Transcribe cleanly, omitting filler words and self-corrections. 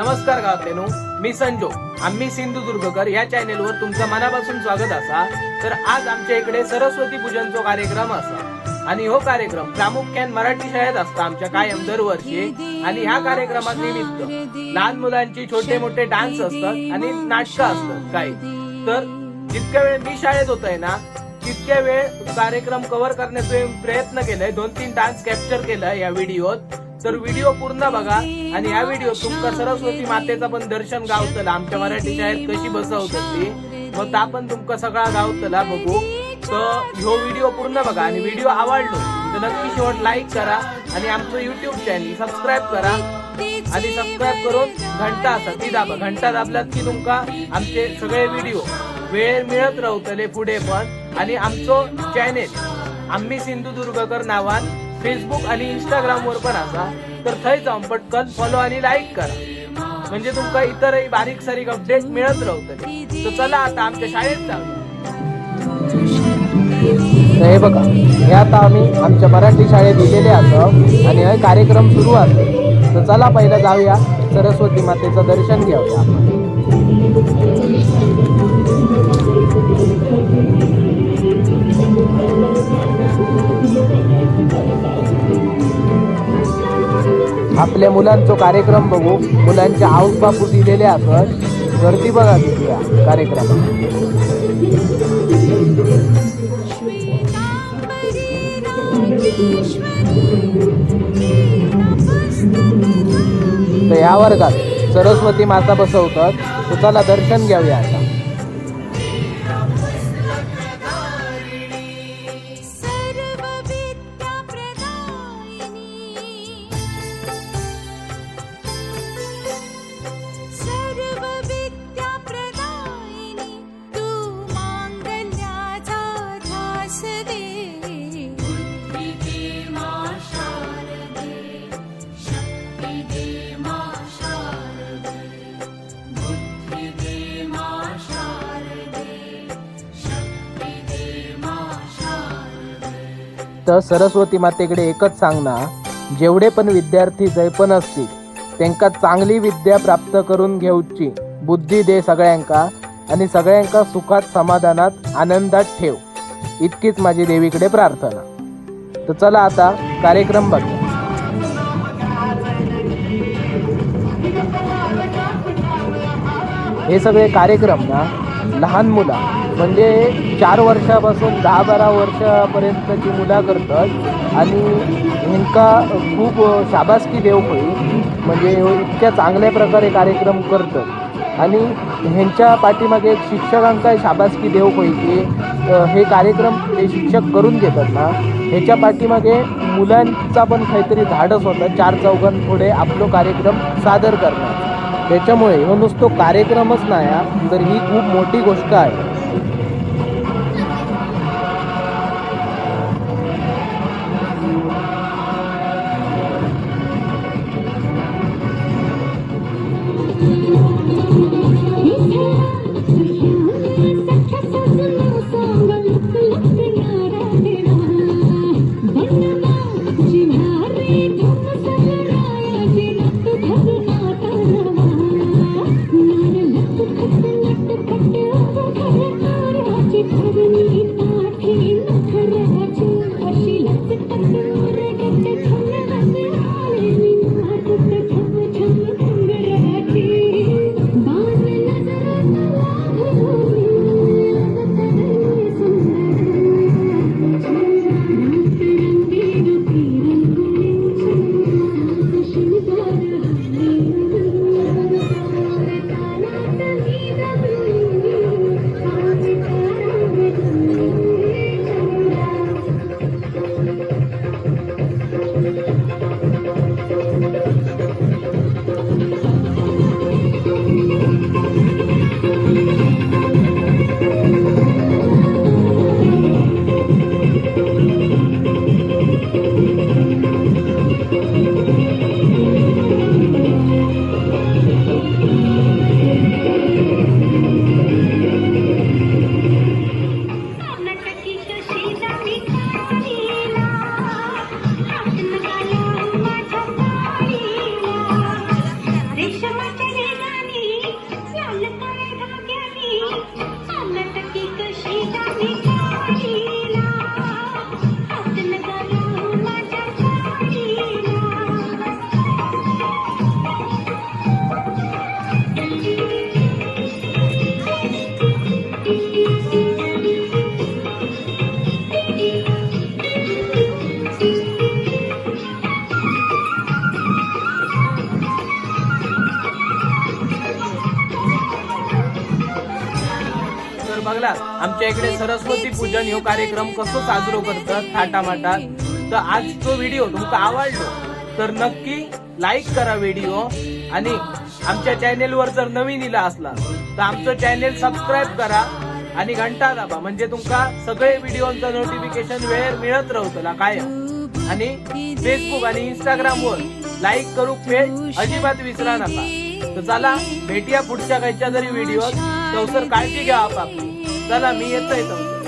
नमस्कार गावातलेनो, मी संजो, आम्ही सिंधुदुर्गकर या चॅनेलवर तुमचं मनापासून स्वागत असा. तर आज आमच्या इकडे सरस्वती पूजनचो कार्यक्रम असा आणि हो कार्यक्रम प्रामुख्यान मराठी शाळेत असता आमच्या कायम दरवर्षी. आणि ह्या कार्यक्रमात निमित्त लहान मुलांची छोटे मोठे डान्स असतात आणि नाटकं असतात काही. तर जितक्या वेळ मी शाळेत होतोय ना, तितक्या वेळ कार्यक्रम कव्हर करण्याचा प्रयत्न केलाय. दोन तीन डान्स कॅप्चर केलाय या व्हिडिओत. तर व्हिडिओ पूर्ण बघा आणि या व्हिडिओ तुमका सरस्वती मातेचा पण दर्शन गावतला, आमच्या मराठी शाळेत कशी बसवतात ती, मग ता पण तुमका सगळा गावतला बघू. तर ह्यो व्हिडिओ पूर्ण बघा आणि व्हिडिओ आवडलो तर नक्की शेवट लाईक करा आणि आमचं युट्यूब चॅनल सबस्क्राईब करा आणि सबस्क्राईब करून घंटा असा ती दाबा. घंटा दाबलात की तुमका आमचे सगळे व्हिडिओ वेळ मिळत राहतले पुढे पण. आणि आमचो चॅनेल आम्ही सिंधुदुर्गकर नावान फेसबुक आणि इंस्टाग्राम वर पण असा, तर थंय जाऊन पटकन फॉलो आणि लाईक करा, म्हणजे तुमका इतरही बारीक सारीक अपडेट मिळत राहतले. तर चला, आता आमच्या शाळेत जाऊया. तर हे बघा, हे आता आम्ही आमच्या मराठी शाळेत दिलेले असं आणि हे कार्यक्रम सुरू आहे. तर चला, पहिलं जाऊया, सरस्वती मातेचं दर्शन घेऊया आपण. आपल्या मुलांचो कार्यक्रम बघू. मुलांचे आऊस बापू दिलेले असत. गर्दी बघा किती या कार्यक्रमात. श्वेतांबरी राजेश्वरी नमस्तुते. तर ह्या वर्गात सरस्वती माता बसवतात. तर चला, दर्शन घेऊया आता. सर्वविद्या प्रदायिनी, सर्वविद्या प्रदायिनी, तू मांगल्याचा ध्यास दे. बुद्धी दे मा शारदे, शक्ती दे मा शारदे, बुद्धी दे मा शारदे, शक्ती दे मा शारदे. तर सरस्वती मातेकडे एकच सांगणार, जेवढे पण विद्यार्थी जे पण असतील त्यांका चांगली विद्या प्राप्त करून घेऊची बुद्धी दे सगळ्यांका आणि सगळ्यांका सुखात, समाधानात, आनंदात ठेव, इतकीच माझी देवीकडे प्रार्थना. तर चला, आता कार्यक्रम बघूया. हे सगळे कार्यक्रम ना लहान मुलं म्हणजे 4 वर्षापासून 10-12 वर्षापर्यंतची मुलं करतात आणि ह्यांका खूप शाबासकी देऊ पडी. म्हणजे इतक्या चांगल्या प्रकारे कार्यक्रम करतात आणि ह्यांच्या पाठीमागे एक शिक्षकांका शाबासकी देऊ पडी की हे कार्यक्रम ते शिक्षक करून घेतात ना, ह्याच्या पाठीमागे मुलांचा पण काहीतरी धाडस होता चार चौघांपुढे आपलो कार्यक्रम सादर करणार. त्याच्यामुळे हो नुसतो कार्यक्रमच नाही हा, तर ही खूप मोठी गोष्ट आहे. सख्या सजना सांग लख लख नारा देवा जिव्हारे धुम सगराया नट धरना तरवा नार लट खट लट खट अवघड. बघितला आमच्या इकडे सरस्वती पूजन ह्यो कार्यक्रम कसो साजरो करतात थाटामाटात. तर आज तो व्हिडिओ तुमका आवडलो तर नक्की लाईक करा व्हिडिओ आणि आमच्या चॅनेलवर जर नवीन इला असला तर आमचं चॅनेल सबस्क्राईब करा आणि घंटा दाबा, म्हणजे तुमका सगळे व्हिडिओंचं नोटिफिकेशन वेळेर मिळत राहतला कायम. आणि फेसबुक आणि इंस्टाग्राम वर लाईक करू पेज अजिबात विसरा नका. तर चला भेटूया पुढच्या खायच्या तरी व्हिडिओ. तवसर काळजी घ्या आपापली. चला मी येतोय तवसर.